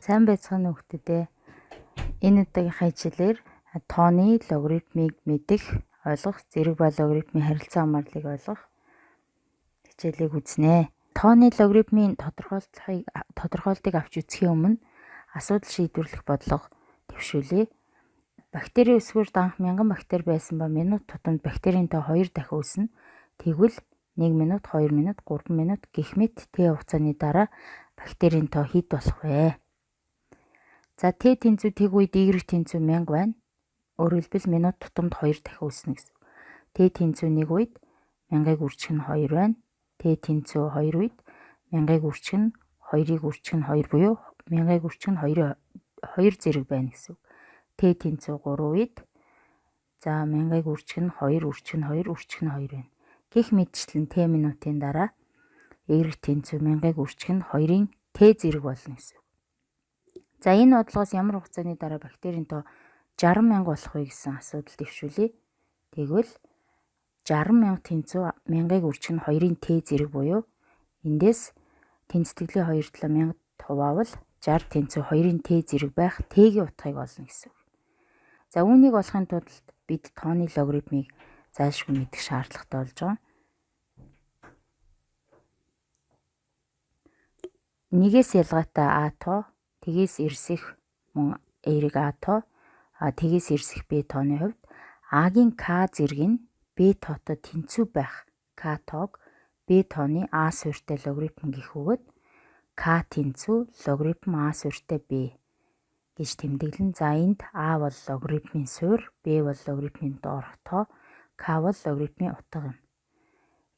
Сайн байцгаана уу хүүхдүүдээ. Энэ удаагийнхаа хичээлээр тооны логарифмыг мэдэх, ойлгох, зэрэг ба логарифмын харилцан хамаарлыг ойлгох хичээлийг үзнэ. Тооны логарифмын тодорхойлолтыг авч үзэхийн өмнө асуудал шийдвэрлэх бодлого дэвшүүлье. Бактери өсгөр данх 1000 бактери байсан ба минут тутамд бактерийн тоо 2 дахин өснө. Тэгвэл 1 минут, 2 минут, 3 минут гэх мэт Т хугацааны дараа бактерийн тоо хэд болох вэ? За Т тэнцүү тэг үед Y тэнцүү 1000 байна. Өөрөөр хэлбэл минут тутамд 2 дахин өснө гэсэн. Т тэнцүү 1 үед 1000-ыг үржих нь 2 байна. Т тэнцүү 2 үед 1000-ыг үржих нь 2-ыг үржих нь 2 буюу 1000-ыг үржих нь 2 2 зэрэг байна гэсэн. Т тэнцүү 3 үед за 1000-ыг үржих нь 2 үржих нь 2 үржих нь 2 байна. Гэх мэтчлэн Т минутын дараа Y тэнцүү 1000-ыг үржих нь 2-ын Т зэрэг болно гэсэн. За энэ бодлогоос ямар хугацааны дараа бактерийн тоо 60,000 болох вэ гэсэн асуудал дэвшүүлье. Тэгвэл 60,000 тэнцүү 1000-ыг үржих нь 2-ын Т зэрэг буюу эндээс тэнцтэглээ 2 талаа 1000 хуваавал 60 тэнцүү 2-ын Т зэрэг байх Т-ийн утгыг олно гэсэн үг. За үүнийг олохын тулд бид тооны логарифмыг зайлшгүй мэдэх шаардлагатай болж байгаа. Нэгээс ялгаатай А тоо, тэгээс эрсэх мөн эерэг А тоо, тэгээс эрсэх Б тооны хувьд А-гийн К зэрэг нь Б тоотой тэнцүү байх К тоог Б тооны А суурьтай логарифм гэх өгөөд К тэнцүү логарифм А суурьтай Б гэж тэмдэглэн. За энд А бол логарифмын суурь, Б бол логарифмын доорх тоо, К бол логарифмын утга юм.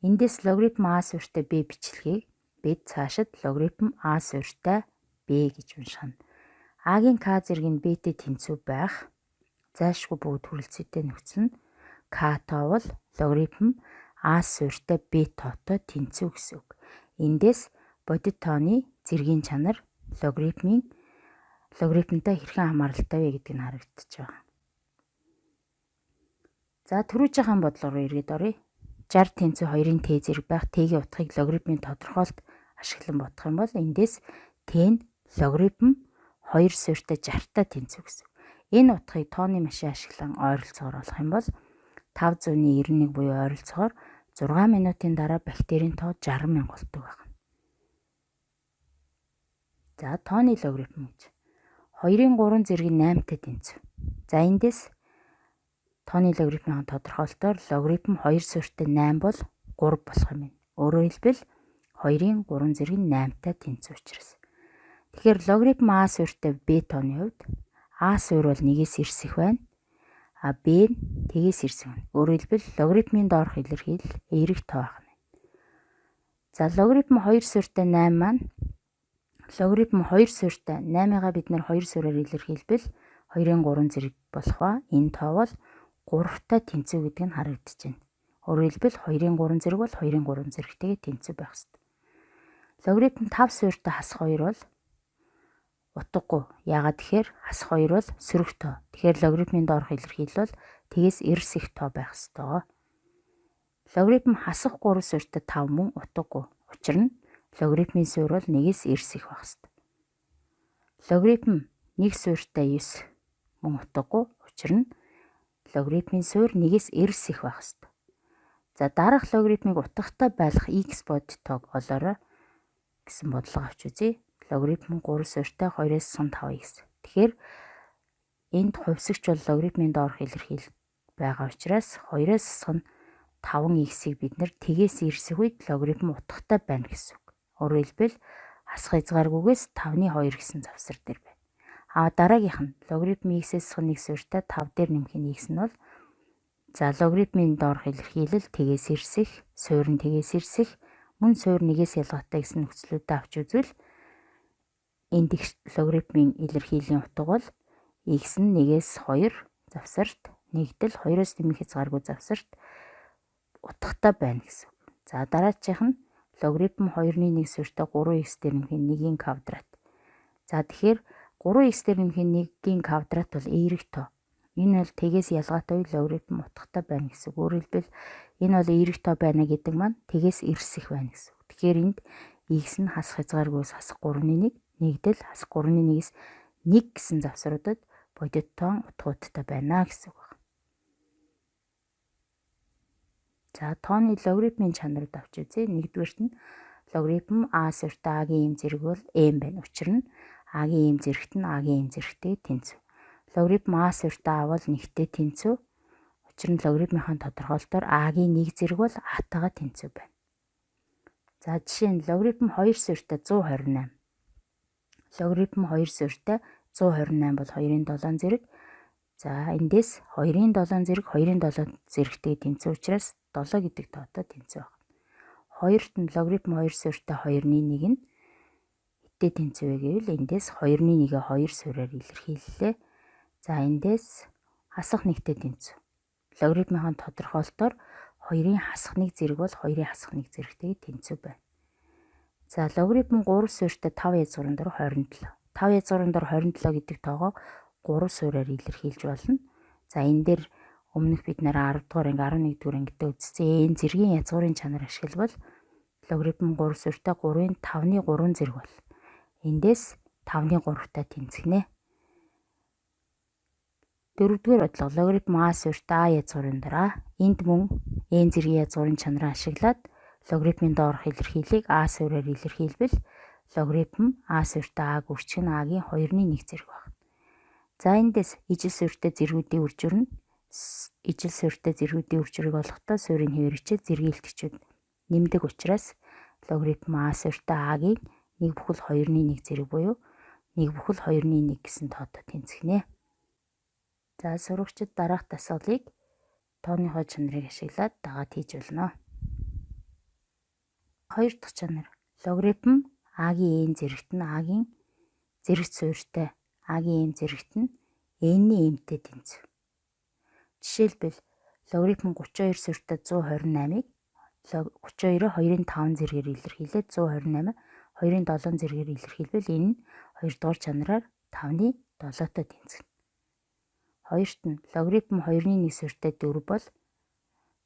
Эндээс логарифм А суурьтай Б бичлэгийг бид цаашид логарифм А суурьтай Б гэж уншина. А-гийн К зэрэг нь Б-тэй тэнцүү байх зайлшгүй бүгд хүрэлцээтэй нөхцөл нь К тоо бол логарифм А суурьтай Б тоотой тэнцүү гэсэн үг. Эндээс бодит тооны зэргийн чанар логарифмтай хэрхэн хамааралтай вэ гэдг нь харагдаж байгаа. За түрүүчийн бодлого руу эргээд оръё. 60 тэнцүү 2-ын Т зэрэг байх Т-ийн утгыг логарифмын тодорхойлолт ашиглан бодох юм бол эндээс Т нь логарифм 2 суурьтай 60-тай тэнцүү гэсэн. Энэ утгыг тооны машин ашиглан ойролцоогоор олох юм бол 591 буюу ойролцоогоор 6 минутын дараа бактерийн тоо 60,000 болдог байна. За тооны логарифм гэж. 2-ын 3 зэрэг нь 8-тай тэнцүү. За эндээс тооны логарифмын тодорхойлолтоор логарифм 2 суурьтай 8 бол 3 болох юм байна. Өөрөөр хэлбэл 2-ын 3 зэрэг нь 8-тай тэнцүү учраас. Тэгэхээр логарифм А суурьтай Б тооны хувьд А суурь бол 1-ээс эрсэх байна. А Б нь тэгээс эрсэх байна. Өөрөөр хэлбэл логарифмын доорх илэрхийлэл эерэг тоо байх нь. За логарифм 2 суурьтай 8 маань логарифм 2 суурьтай 8-ыг бид нэр 2 суурьаар илэрхийлбэл 2-ын 3 зэрэг болох ба энэ тоо бол 3-тай тэнцүү гэдэг нь харагдаж байна. Өөрөөр хэлбэл 2-ын 3 зэрэг бол 2-ын 3 зэрэгтэйгээ тэнцүү байх ёстой. Логарифм 5 суурьтай хасах 2 бол утгагүй. Яагаад тэгэхээр хасах 2 бол сөрөг тоо. Тэгэхээр логарифмын доорх илэрхийлэл бол тэгээс эрс их тоо байх ёстой. Логарифм хасах 3 суурьтай 5 мөн утгагүй. Учир нь логарифмын суурь бол 1-ээс эрс их байх ёстой. Логарифм 1 суурьтай 9 мөн утгагүй. Учир нь логарифмын суурь 1-ээс эрс их байх ёстой. За дараах логарифмыг утгатай байлгах x бодит тоог олоорой гэсэн бодлого авч үзье. Логарифм 3 суурьтай 2-аас 5x. Тэгэхээр энд хувьсагч бол логарифмын доорх илэрхийлэл байгаа учраас 2-аас 5x-ийг бид нэр тэгээс эрсэх үед логарифм утгатай байна гэсэн үг. Өөрөөр хэлбэл хасах хязгааргүйгээс 5-ны 2 гэсэн завсар дээр байна. А дараагийнх нь логарифм x-ээс 1 суурьтай 5 дээр нэмэх нь x нь бол за логарифмын доорх илэрхийлэл тэгээс эрсэх, суурь нь тэгээс эрсэх, мөн суурь нэгээс ялгаатай гэсэн нөхцлүүдэд авч үзвэл энд их логарифмын илэрхийллийн утга бол x нь 1-ээс 2 завсарт нэгдэл 2-оос нэмэх хязгааргүй завсарт утгатай байна гэсэн үг. За дараачих нь логарифм 2-ны 1 суурьтай 3x дээр нэмэх нь 1-ийн квадрат. За тэгэхээр 3x дээр нэмэх нь 1-ийн квадрат бол эерэг тоо. Энэ бол тэгээс ялгаатай логарифм утгатай байна гэсэн үг. Өөрөөр хэлбэл энэ бол эерэг тоо байна гэдэг маань тэгээс эрсэх байна гэсэн үг. Тэгэхээр энд x нь хасах хязгааргүйс хасах 3-ны 1, Нэгдэл хасах 3-ны 1-ээс 1 гэсэн завсруудад бодит тоон утгуудтай байна гэсэн үг байна. За тооны логарифмын чанарууд авч үзье. Нэгдүгээрт нь логарифм а суурьтай а-гийн m зэрэг бол m байна. Учир нь а-гийн m зэрэгт нь а-гийн m зэрэгтэй тэнцв. Логарифм а суурьтай а бол нэгтэй тэнцв. Учир нь логарифмынхаа тодорхойлолтоор а-гийн нэг зэрэг бол а-тайгаа тэнцв байна. За жишээ нь логарифм 2 суурьтай 128. Логарифм 2 суурьтай 128 бол 2-ын 7 зэрэг. За эндээс 2-ын 7 зэрэг 2-ын 7 зэрэгтэй тэнцв учраас 7 гэдэг тоотой тэнцв байна. Хоёрт нь логарифм 2 суурьтай 2-ны 1 нь хэдтэй тэнцв вэ гэвэл эндээс 2-ны 1-ээ 2 суурьаар илэрхийллээ. За эндээс хасах нэгтэй тэнцв. Логарифмын тодорхойлолтоор 2-ын хасах 1 зэрэг бол 2-ын хасах 1 зэрэгтэй тэнцв байна. За логарифм 3 суурьтай 5 язгуурын дор 27. 5 язгуурын дор 27 гэдэг тоогоо 3 суурьаар илэрхийлж болно. За энэ дээр өмнөх бид нар 10 дугаар анги 11 дугаар ангидээ үзсэн. Энэ зэргийн язгуурын чанар ашиглавал логарифм 3 суурьтай 3-ын 5-ны 3 зэрэг бол. Эндээс 5-ны 3-тай тэнцгэнэ. Дөрөвдүгээр бодлого логарифм а суурьтай а язгуурын дараа энд мөн n зэргийн язгуурын чанараа ашиглаад логарифмын доорх илэрхийллийг а суурьаар илэрхийлбэл логарифм а суурьтай а гүрчг нь а-гийн 2-ны 1 зэрэг байна. За эндээс ижил суурьтай зэргүүдийн үржир нь ижил суурьтай зэргүүдийн үржирийг олохдоо суурийн хэврэгчид зэргийлэгчүүд нэмдэг учраас логарифм а суурьтай а-гийн 1 бүхэл 2-ны 1 зэрэг буюу 1 бүхэл 2-ны 1 гэсэн тоотой тэнцгэнэ. За сурагчид дараах дасгалыг тооныхоо чанарыг ашиглаад дагаад хийж болно. Хоёр дахь чанар логарифм а-гийн n зэрэгт нь а-гийн зэрэгт суурьтай а-гийн m зэрэгт нь n-ний m-тэй тэнцв. Жишээлбэл логарифм 32 суурьтай 128-ыг 32-ыг 2-ын 5 зэрэгээр илэрхийлээд 128 2-ын 7 зэрэгээр илэрхийлбэл энэ нь 2 дугаар чанараар 5-ны 7-той тэнцэнэ. Хоёрт нь логарифм 2-ны 1 суурьтай 4 бол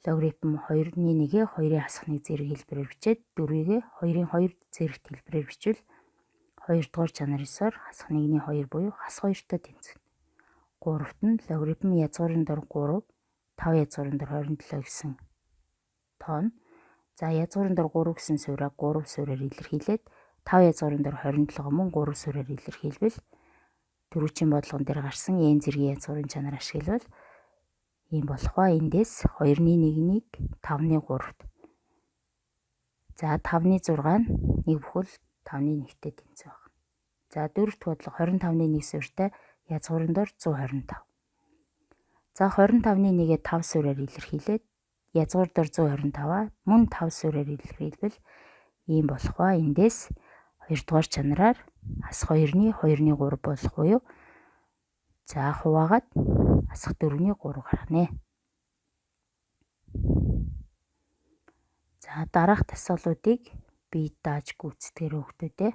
логарифм 2-ны 1-ээ 2-ын хасах 1 зэрэг хэлбэрээр бичээд 4-ийг 2-ын 2 зэрэгт хэлбэрээр бичвэл 2 дугаар чанар ёсоор хасах 1-ний 2 буюу хасах 2-той тэнцэнэ. Гуравт нь логарифм язгуурын дор 3, 5 язгуурын дор 27 гэсэн тоон. За язгуурын дор 3 гэсэн суурьаа 3 суурьаар илэрхийлээд 5 язгуурын дор 27 мөн 3 суурьаар илэрхийлбэл түрүүчийн бодлогон дээр гарсан n зэргийн язгуурын чанар ашиглавал ийм болох ба эндээс 2-ны 1-ийг 5-ны 3-т. За 5-ны 6 нь 1 бүхэл 5-ны 1-тэй тэнцэх байна. За дөрөвт бодлого 25-ны 1 суурьтай язгуурын дор 125. За 25-ны 1-ээ 5 суурьаар илэрхийлээд язгуур дор 125-аа мөн 5 суурьаар илэрхийлбэл ийм болох ба эндээс 2 дугаар чанараар хасах 2-ны 2-ны 3 болох буюу за хуваагаад хасах 4-ний 3 гарах нэ. За дараах дасгалуудыг би дааж гүйцэтгэхээр өгтөө дээ.